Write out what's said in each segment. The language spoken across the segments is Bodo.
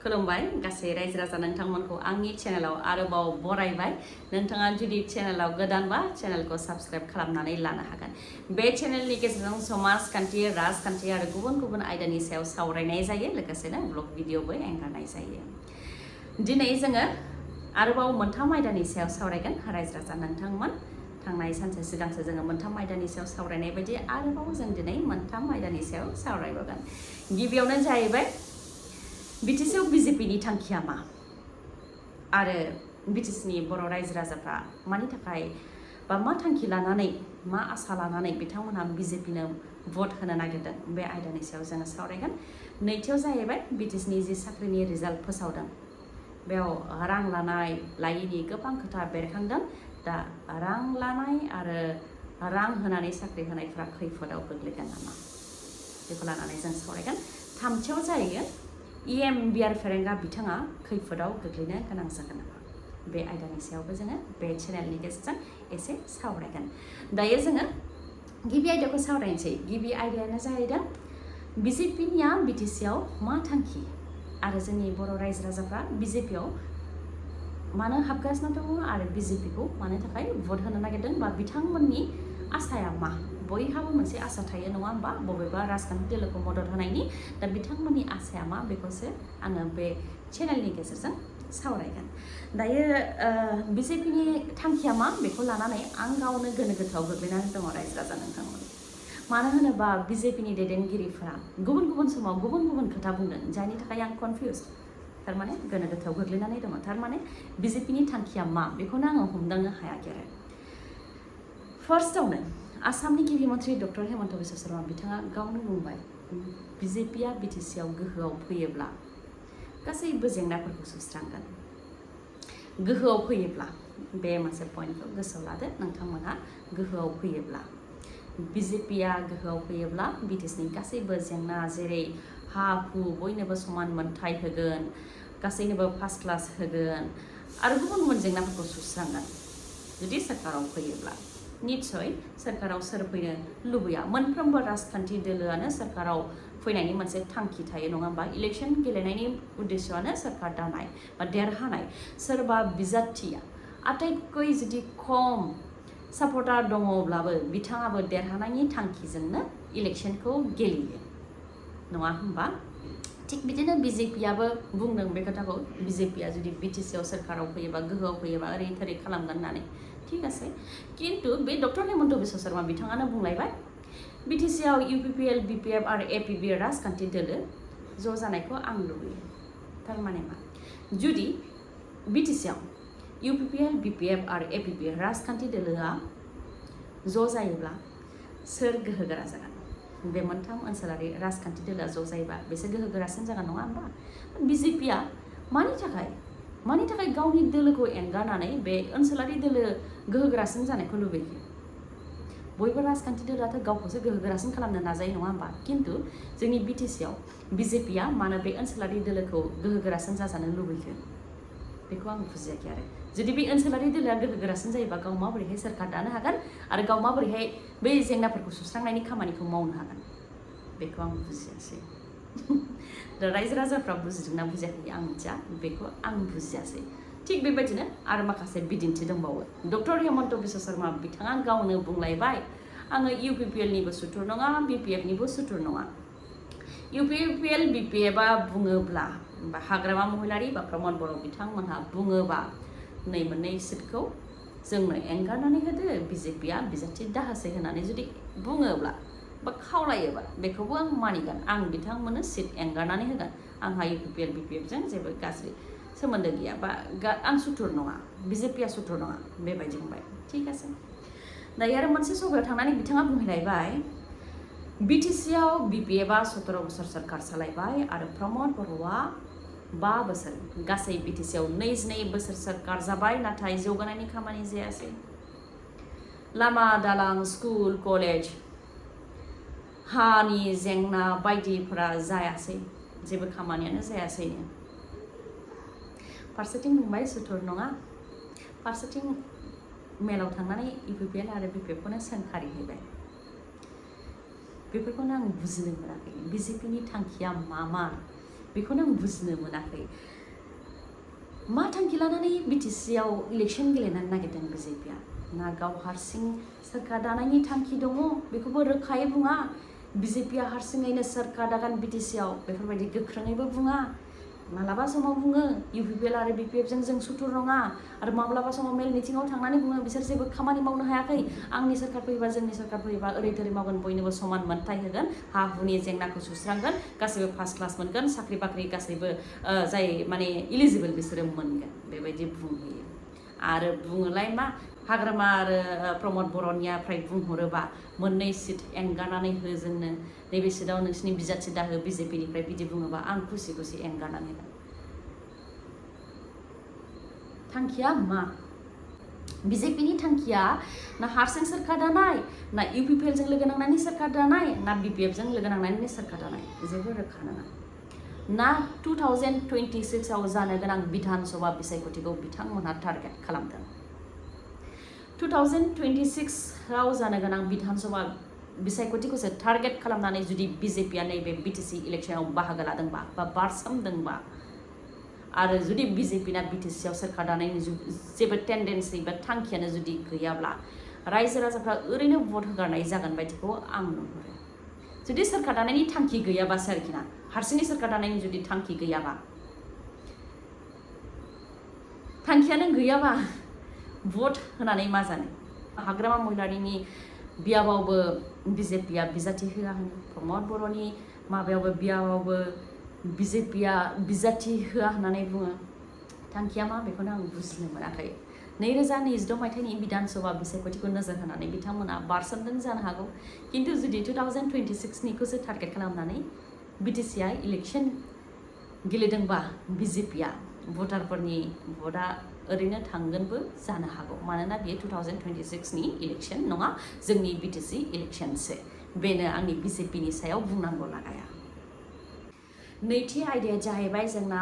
खुलुमबाय गासै रायजो राजा नोंथांमोनखौ आंनि चेनेलाव आरोबाव बरायबाय। नोंथाङा जुदि चेनेलाव गोदानबा चेनेलखौ साबस्क्राइब खालामनानै लानो हागोन। बे चेनेलनि गेजेरजों समाजखान्थि, राजखान्थि आरो गुबुन गुबुन आयदानि सायाव सावरायनाय जायो, लोगोसेनो ब्लग भिडिअबो एंगारनाय जायो। दिनै जोङो आरोबाव मोनथाम आयदानि सायाव सावरायगोन। रायजो राजा नोंथांमोन, थांनाय सानसे सिगांसो जोङो मोनथाम आयदानि सायाव सावरायनाय बायदि आरोबाव जों दिनै मोनथाम आयदानि सायाव सावरायबावगोन। गिबियावनो जाहैबाय बिटिसिआव बिजेपिनि थांखिया मा आरो बिटिसिनि बर' रायजो राजाफ्रा मानि थाखाय बा मा थांखि लानानै मा आसा लानानै बिथांमोनहा बिजेपिनो भट होनो नागिरदों, बे आयदानि सायाव जोङो सावरायगोन। नैथियाव जाहैबाय बिटिसिनि जि साख्रिनि रिजाल्ट फोसावदों, बेयाव रां लानाय लायैनि गोबां खोथा बेरखांदों। दा रां लानाय आरो रां होनानै साख्रि होनायफ्रा खैफोदाव गोग्लैगोन नामा, बेखौ लानानै जों सावरायगोन। थामथियाव जायो इएम बिआर फेरेंगा बिथाङा खैफोदाव गोग्लैनो गोनां जागोन नामा, बे आयदानि सायावबो जोङो बे चेनेलनि गेजेरजों एसे सावरायगोन। दायो जोङो गिबि आयदाखौ सावरायनोसै। गिबि आयदायानो जाहैदों बिजेपिनिया बिटिसिआव मा थांखि आरो जोंनि बर' रायजो राजाफ्रा बिजेपिआव मानो हाबगासिनो दङ आरो बिजेपिखौ मानो थाखाय भट होनो नागिरदों, बा बिथांमोननि आसाया मा। बयहाबो मोनसे आसा थायो नङा होमबा, बबेबा राजखान्थि दोलोखौ मदद होनायनि। दा बिथांमोननि आसाया मा, बेखौसो आङो बे चेनेलनि गेजेरजों सावरायगोन। दायो बिजेपिनि थांखिया मा, बेखौ लानानै आं गावनो गोनो गोथोआव गोग्लैनानै दङ रायजो राजा नोंथांमोन। मानो होनोबा बिजेपिनि दैदेनगिरिफोरा गुबुन गुबुन समाव गुबुन गुबुन खोथा बुंदों, जायनि थाखाय आं कनफिउस, थारमाने गोनो गोथोआव गोग्लैनानै दङ। थारमाने बिजेपिनि थांखिया मा, बेखौनो आङो हमदांनो हायाखै आरो। फार्स्टआवनो आसामनि गिबि मन्थ्रि डक्टर हेमन्त बिश्व शर्मा बिथाङा गावनो बुंबाय, बिजेपिया बिटिसिआव गोहोआव फैयोब्ला गासैबो जेंनाफोरखौ सुस्रांगोन। गोहोआव फैयोब्ला, बे मोनसे पइन्टखौ गोसोआव लादो नोंथांमोनहा। गोहोआव फैयोब्ला, बिजेपिया गोहोआव फैयोब्ला बिटिसिनि गासैबो जेंना, जेरै हा हु बयनोबो समान मोनथाय होगोन, गासैनोबो फार्स्ट क्लास होगोन आरो गुबुन गुबुन जेंनाफोरखौ सुस्रांगोन। जुदि सोरखाराव फैयोब्ला निस्सय सोरखाराव सोर फैनो लुबैया, मोनफ्रोमबो राजखान्थि दोलोआनो सोरखाराव फैनायनि मोनसे थांखि थायो नङा होमबा। इलेक्सन गेलेनायनि उद्देश्यआनो सोरखार दानाय बा देरहानाय। सोरबा बिजाथिया आटाइतকৈ जुदि खम सापर्टार दङब्लाबो बिथाङाबो देरहानायनि थांखिजोंनो इलेक्सनखौ गेलेयो नङा होमबा। थिग बिदिनो बिजेपियाबो बुंदों बे खोथाखौ, बिजेपिया जुदि बिटिसिआव सोरखाराव फैयोबा, गोहोआव फैयोबा ओरै थोरै खालामगोन होननानै। ठीक आसे, किन्तु बे डक्टर हेमन्त बिश्व शर्मा बिथाङानो बुंलायबाय, बिटिसिआव इउपिपिएल, बिपिएफ आरो एपिबि राजखान्थि दोलो ज' जानायखौ आं लुबैयो। थारमाने मा, जुदि बिटिसिआव इउपिपिएल, बिपिएफ आरो एपिबि राजखान्थि दोलोआ ज' जायोब्ला सोर गोहोगोरा जागोन? बे मोनथाम ओनसोलारि राजखान्थि दोलोआ ज' जायोबा बेसोर गोहोगोरासिन जागोन नङा होमबा। बिजेपिया मानि थाखाय गावनि दोलोखौ एंगारनानै बे ओनसोलारि दोलो गोहोगोरासिन जानायखौ लुबैयो? बयबो राजखान्थि दोलोआथ' गावखौसो गोहोगोरासिन खालामनो नाजायो नङा होमबा। किन्तु जोंनि बिटिसिआव बिजेपिया मानो बे ओनसोलारि दोलोखौ गोहोगोरासिन जाजानो लुबैयो, बेखौ आं बुजियाखै आरो। जुदि बे ओनसोलारि दोलोआ गोहोगोरासिन जायोबा गाव माबोरैहाय सोरखार दानो हागोन आरो गाव माबोरैहाय बै जेंनाफोरखौ सुस्रांनायनि खामानिखौ मावनो हागोन, बेखौ आं बुजियासै। दा रायजो राजाफ्रा बुजिदोंना बुजियाखै आं मिथिया, बेखौ आं बुजियासै। थिग बेबायदिनो आरो माखासे बिदिन्थि दंबावो। डक्टर हेमन्त बिश्व शर्मा बिथाङा गावनो बुंलायबाय, आङो इउपिपिएलनिबो सुथुर नङा, बिपिएफनिबो सुथुर नङा। इउपिपिएल, बिपिएफआ बुङोब्ला, बा हाग्रामा महिलारि बा प्रमद बर' बिथांमोनहा बुङोबा, नै मोननै सिटखौ जोंनो एंगारनानै होदो, बिजेपिया बिजाथि दाहोसै होननानै जुदि बुङोब्ला बा खावलायोबा, बेखौबो आं मानिगोन। आं बिथांमोननो सिट एंगारनानै होगोन। आंहा इउपिपिएल, बिपिएफजों जेबो गाज्रि सोमोन्दो गैया, बा आं सुथुर नङा, बिजेपिया सुथुर नङा, बेबायदि बुंबाय। ठीक आसे, दायो आरो मोनसे सभायाव थांनानै बिथाङा बुंहैलायबाय, बिटिसिआव बिपिएफआ 17 बोसोर सोरखार सालायबाय आरो प्रमद बर'आ 5 बोसोर, गासै बिटिसिआव 22 बोसोर सोरखार जाबाय, नाथाय जौगानायनि खामानि जायासै। लामा दालां, स्कुल, कलेज, हानि जेंना बायदिफोरा जायासै, जेबो खामानियानो जायासैनो। फारसेथिं बुंबाय सुथुर नङा, फारसेथिं मेलाव थांनानै इउपिपिएल आरो बिपिएफखौनो सोंखारिहैबाय। बेफोरखौनो आं बुजिनो मोनाखै। बिजेपिनि थांखिया मा बेखौनो आं बुजिनो मोनाखै मा थांखि लानानै बिटिसिआव इलेक्सन गेलेनो नागिरदों बिजेपिआ ना गाव हारसिं सोरखार दानायनि थांखि दङ बेखौबो रोखायै बुङा बिजेपिआ हारसिङैनो सोरखार दागोन बिटिसिआव बेफोरबायदि गोख्रोङैबो बुङा मालाबा समाव बुङो इउपिपिएल आरो बिपिएफजों जों सुथुर नङा आरो माब्लाबा समाव मेल मिटिङाव थांनानै बुङो बिसोर जेबो खामानि मावनो हायाखै आंनि सोरखार फैबा जोंनि सोरखार फैबा ओरै थोरै मावगोन बयनोबो समान मोनथाय होगोन हा हुनि जेंनाखौ सुस्रांगोन गासैबो फार्स्ट क्लास मोनगोन साख्रि बाख्रि गासैबो जाय माने इलिजिबल बिसोरो मोनगोन बेबायदि बुंहैयो आरो बुङोलाय मा हाग्रामा आरो प्रमद बर'नियाफ्राय बुंहरोबा मोननै सिट एंगारनानै हो जोंनो नैबे सिटआव नोंसिनि बिजाथि दाहो बिजेपिनिफ्राय बिदि बुङोबा आं खुसि खुसि एंगारनानै होगोन थांखिया मा बिजेपिनि थांखिया ना हारसिं सोरखार दानाय ना इउपिपिएलजों लोगो नांनानै सोरखार दानाय ना बिपिएफजों लोगो नांनानै सोरखार दानाय जेबो रोखा नङा ना 2026 आव जानो गोनां बिधान सभा बिसायख'थिखौ बिथांमोनहा टारगेट खालामदों 2026 आव जानो गोनां बिधान सभा बिसायख'थिखौसो टारगेट खालामनानै जुदि बिजेपिआ नैबे बिटिसि इलेक्सनाव बाहागो लादोंबा बा बारसोमदोंबा आरो जुदि बिजेपिना बिटिसिआव सोरखार दानायनि जेबो टेन्डेन्सि बा थांखियानो जुदि गैयाब्ला रायजो राजाफ्रा ओरैनो भट होगारनाय जागोन बायदिखौ आं नुहुरो जुदि सोरखार दानायनि थांखि गैयाबासो आरोखि ना हारसिङै सोरखार दानायनि जुदि थांखि गैयाबा थांखियानो गैयाबा भट होनानै मा जानो हाग्रामा महिलारिनि बियाबावबो बिजेपिआ बिजाथि होआ होनो प्रमद बर'नि माबायावबो बियाबावबो बिजेपिआ बिजाथि होआ होननानै बुङो थांखिया मा बेखौनो आं बुजिनो मोनाखै 2026 मायथाइनि बिधान सभा बिसायख'थिखौ नोजोर होनानै बिथांमोना बारसोमदों जानो हागौ किन्तु जुदि 2026 निखौसो टारगेट खालामनानै बिटिसिआ इलेक्सन गेलेदोंबा बिजेपिआ भटारफोरनि भटआ ओरैनो थांगोनबो जानो हागौ मानोना बेयो 2026 नि इलेक्सन नङा जोंनि बिटिसि इलेक्सनसो बेनो आंनि बिजेपिनि सायाव बुंनांगौ लागाया नैथि आयदाया जाहैबाय जोंना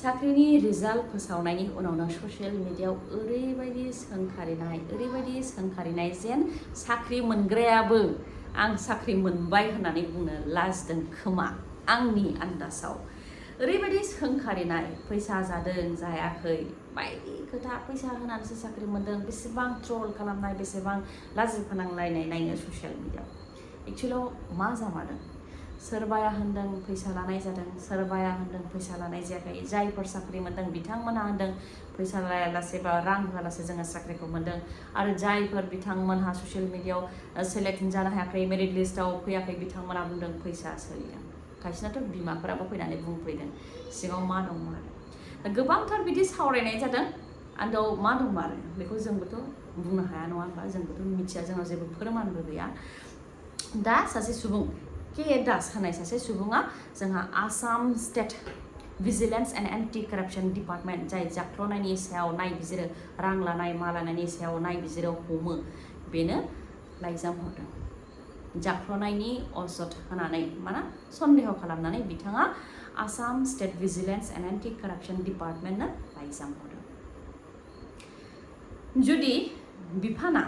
साख्रिनि रिजाल्ट फोसावनायनि उनावनो ससियेल मिडियायाव ओरैबायदि सोंखारिनाय जेन साख्रि मोनग्रायाबो आं साख्रि मोनबाय होननानै बुंनो लाजिदों खोमा आंनि आन्दासाव ओरैबायदि सोंखारिनाय फैसा जादों जायाखै बायदि खोथा फैसा होनानैसो साख्रि मोनदों बेसेबां ट्रल खालामनाय बेसेबां लाजि फोनांलायनाय नायनो ससियेल मिडियायाव एक्चुअलियाव मा जामारदों सोरबाया होनदों फैसा लानाय जादों सोरबाया होनदों फैसा लानाय जायाखै जायफोर साख्रि मोनदों बिथांमोनहा होनदों फैसा लायालासे बा रां होआलासे जोङो साख्रिखौ मोनदों आरो जायफोर बिथांमोनहा ससियेल मिडियायाव सेलेक्ट जानो हायाखै मेरिट लिस्टआव फैयाखै बिथांमोनहा बुंदों फैसा सोलिदों खायसेनाथ' बिमाफोराबो फैनानै बुंफैदों सिगाङाव मा दंमारो गोबांथार बिदि सावरायनाय जादों आन्दोआव मा दंमारो बेखौ जोंबोथ' बुंनो हाया नङा होनबा जोंबोथ' मिथिया जोंनाव जेबो फोरमानबो गैया दा सासे सुबुं के दास होननाय सासे सुबुङा जोंहा Assam state vigilance and anti corruption department जाय जाख्ल'नायनि सायाव नायबिजिरो रां लानाय मा लानायनि सायाव नायबिजिरो हमो बेनो लाइजाम हरदों जाख्ल'नायनि अजद होनानै माना सन्देह खालामनानै बिथाङा Assam state vigilance and anti corruption डिपार्टमेन्टनो लाइजाम हरदों जुदि बिफाना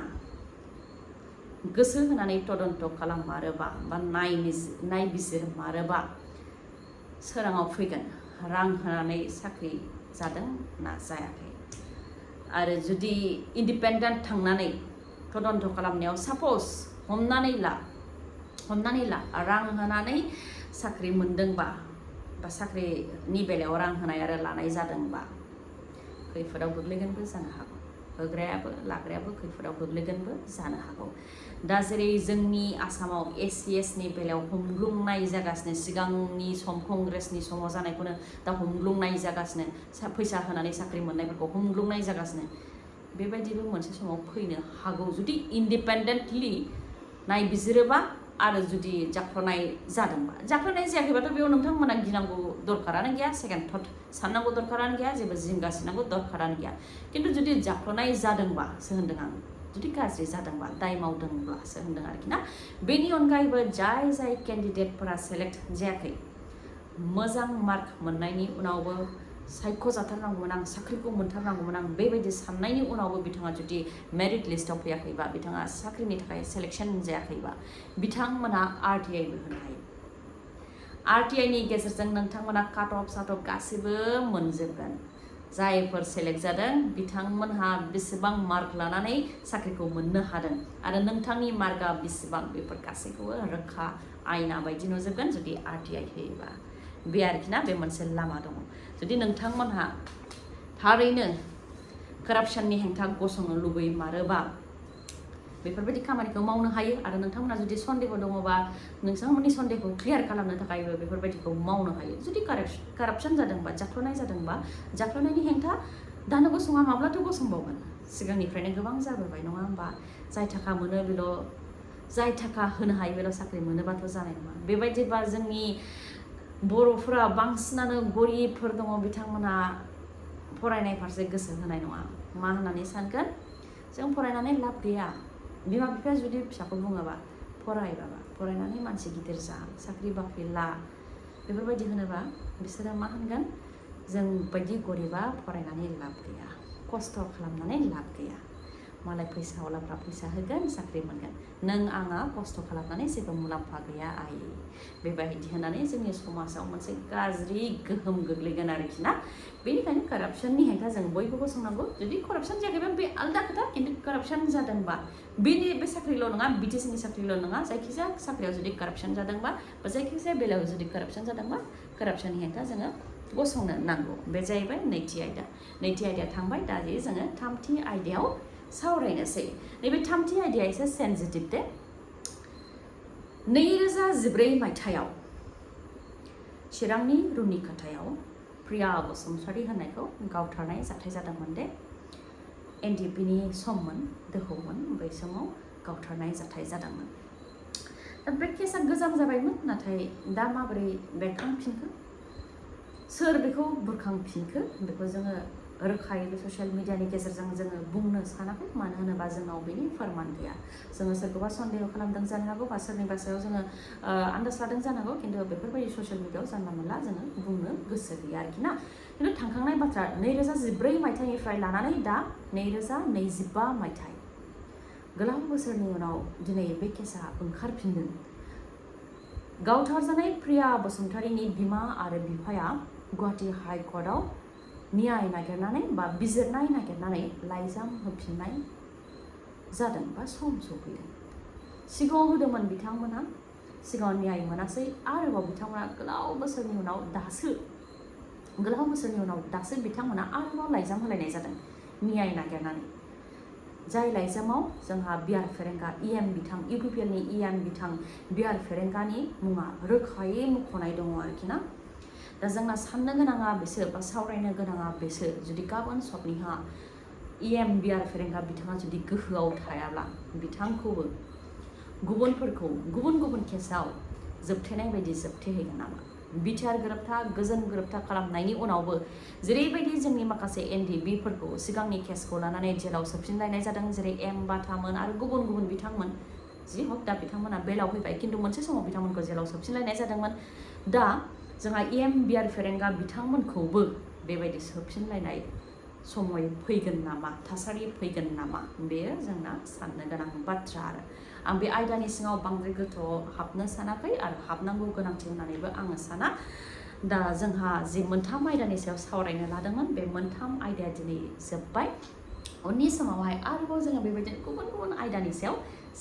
गोसो होनानै तदन्त खालाममारोबा बा नायबिजिरमारोबा सोराङाव फैगोन रां होनानै साख्रि जादों ना जायाखै आरो जुदि इन्डिपेन्डेन्ट थांनानै तदन्त खालामनायाव साप'ज हमनानै ला रां होनानै साख्रि मोनदोंबा बा साख्रिनि बेलायाव रां होनाय आरो लानाय जादोंबा खैफोदाव गोग्लैगोनबो जानो हागौ होग्रायाबो लाग्रायाबो खैफोदाव गोग्लैगोनबो जानो हागौ दा जेरै जोंनि आसामाव ACS नि बेलायाव हमग्लुंनाय जागासिनो सिगांनि सम कंग्रेसनि समाव जानायखौनो दा हमग्लुंनाय जागासिनो फैसा होनानै साख्रि मोननायफोरखौ हमग्लुंनाय जागासिनो बेबायदिबो मोनसे समाव फैनो हागौ जुदि इन्डिपेन्डेन्टलि नायबिजिरोबा आरो जुदि जाख्ल'नाय जादोंबा जाख्ल'नाय जायाखैबाथ' बेयाव नोंथांमोना गिनांगौ दरकारानो गैया सेकेन्ड थट साननांगौ दरकारानो गैया जेबो जिंगासिनांगौ दरकारानो गैया खिन्थु जुदि जाख्ल'नाय जादोंबासो होनदों आं जुदि गाज्रि जादोंबा दाय मावदोंब्लासो होनदों आरोखि ना बेनि अनगायैबो जाय केन्डिडेटफोरा सेलेक्ट जायाखै मोजां मार्क मोननायनि उनावबो सायख'जाथारनांगौमोन आं साख्रिखौ मोनथारनांगौमोन आं बेबायदि साननायनि उनावबो बिथाङा जुदि मेरिट लिस्टआव फैयाखैबा बिथाङा साख्रिनि थाखाय सेलेक्सन जायाखैबा बिथांमोना RTI बो होनो हायो RTI नि गेजेरजों नोंथांमोना काट अफ साटअफ गासिबो मोनजोबगोन जायफोर सेलेक्ट जादों बिथांमोनहा बेसेबां मार्क लानानै साख्रिखौ मोननो हादों आरो नोंथांनि मार्कआ बेसेबां बेफोर गासैखौबो रोखा आयना बायदि नुजोबगोन जुदि RTI होयोबा बे आरोखि ना बे मोनसे लामा दङ जुदि नोंथांमोनहा थारैनो कारापसननि हेंथा गसंनो लुबैमारोबा बेफोरबायदि खामानिखौ मावनो हायो आरो नोंथांमोना जुदि सन्देह दङबा नोंथांमोननि सन्देहखौ क्लियार खालामनो थाखायबो बेफोरबायदिखौ मावनो हायो जुदि कारापसन जादोंबा जाख्ल'नाय जादोंबा जाख्ल'नायनि हेंथा दानो गसङा माब्लाथ' गसंबावगोन सिगांनिफ्रायनो गोबां जाबोबाय नङा होमबा जाय थाखा मोनो बेल' जाय थाखा होनो हायो बेल' साख्रि मोनोबाथ' जानाय नङा बेबायदिबा जोंनि बर'फोरा बांसिनानो गरिबफोर दङ बिथांमोना फरायनाय फारसे गोसो होनाय नङा मा होननानै सानगोन जों फरायनानै लाब गैया बिमा बिफाया जुदि फिसाखौ बुङोबा फरायनानै मानसि गिदिर जा साख्रि बाख्रि ला बेफोरबायदि होनोबा बिसोरो मा होनगोन जों बायदि गरिबा फरायनानै लाब गैया खस्थ' खालामनानै लाब गैया मालाय फैसा वालाफ्रा फैसा होगोन साख्रि मोनगोन नों आंहा खस्थ' खालामनानै जेबो मुलाम्फा गैया आइ बेबायदि होननानै जोंनि समाजाव मोनसे गाज्रि गोहोम गोग्लैगोन आरोखि ना बेनिखायनो कारापसननि हेंथा जों बयबो गसंनांगौ जुदि कारापसन जायाखैबा बे आलदा खोथा खिन्थु कारापसन जादोंबा बे साख्रिल' नङा BTSनि साख्रिल' नङा जायखिजाया साख्रियाव जुदि कारापसन जादोंबा बा जायखिजाया बेलायाव जुदि कारापसन जादोंबा कारापसननि हेंथा जोङो गसंनो नांगौ बे जाहैबाय नैथि आयदाया थांबाय दायो जोङो थामथि आयदायाव सावरायनोसै नैबे थामथि आयदाया एसे सेन्सिटिभ दे 2014 मायथाइयाव चिरांनि रुनिकाटायाव प्रिया बसुमतारी होननायखौ गावथारनाय जाथाय जादोंमोन दे NDPनि सममोन दोहौमोन बै समाव गावथारनाय जाथाय जादोंमोन दा बे केसा गोजाम जाबायमोन नाथाय दा माबोरै बेरखांफिनखो सोर बेखौ बुरखांफिनखो बेखौ जोङो रोखायै बे ससियेल मिडियानि गेजेरजों जोङो बुंनो सानाखै मानो होनोबा जोंनाव बेनि फोरमान गैया जोङो सोरखौबा सन्देह खालामदों जानो हागौ बा सोरनिबा सायाव जोङो आन्दाज लादों जानो हागौ खिन्थु बेफोरबायदि ससियेल मिडियायाव जानला मोनला जोङो बुंनो गोसो गैया आरोखि ना खिन्थु थांखांनाय बाथ्रा 2014 मायथाइनिफ्राय लानानै दा 2025 मायथाइ गोलाव बोसोरनि उनाव दिनै बे केसा ओंखारफिनदों गावथारजानाय प्रिया बसुमतारीनि बिमा आरो बिफाया गुवाहाटी हाइकर्टआव न्याय नागिरनानै बा बिजिरनाय नागिरनानै लाइजाम होफिननाय जादों बा सम सफैदों सिगाङाव होदोंमोन बिथांमोना सिगाङाव न्याय मोनासै आरोबाव बिथांमोना गोलाव बोसोरनि उनाव दासो बिथांमोना आरोबाव लाइजाम होलायनाय जादों न्याय नागिरनानै जाय लाइजामाव जोंहा बिआर फेरेंगा बिथां UPPLनि बिथां बिआर फेरेंगानि मुङा रोखायै मुंख'नाय दङ आरोखि ना दा जोंना साननो गोनाङा बेसो बा सावरायनो गोनाङा बेसो जुदि गाबोन सबनिहा बिआर फेरेंगा बिथाङा जुदि गोहोआव थायाब्ला बिथांखौबो गुबुनफोरखौ गुबुन केसाव जोबथेनाय बायदि जोबथेहैगोन नामा बिटिआर गोरोबथा गोजोन गोरोबथा खालामनायनि उनावबो जेरैबायदि जोंनि माखासे NDBफोरखौ सिगांनि केसखौ लानानै जेलाव सोबफिनलायनाय जादों जेरै बाथामोन आरो गुबुन बिथांमोन जि हक दा बिथांमोना बेलाव फैबाय खिन्थु मोनसे समाव बिथांमोनखौ जेलाव सोबफिनलायनाय जादोंमोन दा जोंहा बिआर फेरेंगा बिथांमोनखौबो बेबायदि सोबफिनलायनाय समय फैगोन नामा थासारि फैगोन नामा बेयो जोंना साननो गोनां बाथ्रा आरो आं बे आयदानि सिङाव बांद्राय गोथौआव हाबनो सानाखै आरो हाबनांगौ गोनांथि होननानैबो आङो साना दा जोंहा जि मोनथाम आयदानि सायाव सावरायनो लादोंमोन बे मोनथाम आयदाया दिनै जोब्बाय उननि समावहाय आरोबाव जोङो बेबायदिनो गुबुन आयदानि सायाव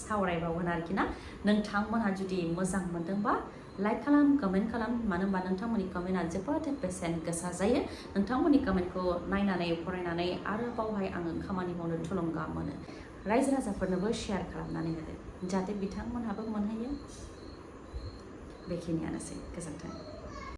सावरायबावगोन आरोखि ना नोंथांमोनहा जुदि मोजां मोनदोंबा लाइक खालाम कमेन्ट खालाम मानो होनबा नोंथांमोननि कमेन्टआ जोबोद बेसेन गोसा जायो नोंथांमोननि कमेन्टखौ नायनानै फरायनानै आरोबावहाय आङो खामानि मावनो थुलुंगा मोनो रायजो राजाफोरनोबो शेयार खालामनानै होदो जाहाथे बिथांमोनहाबो मोनहैयो बेखिनियानोसै गोजोन्थों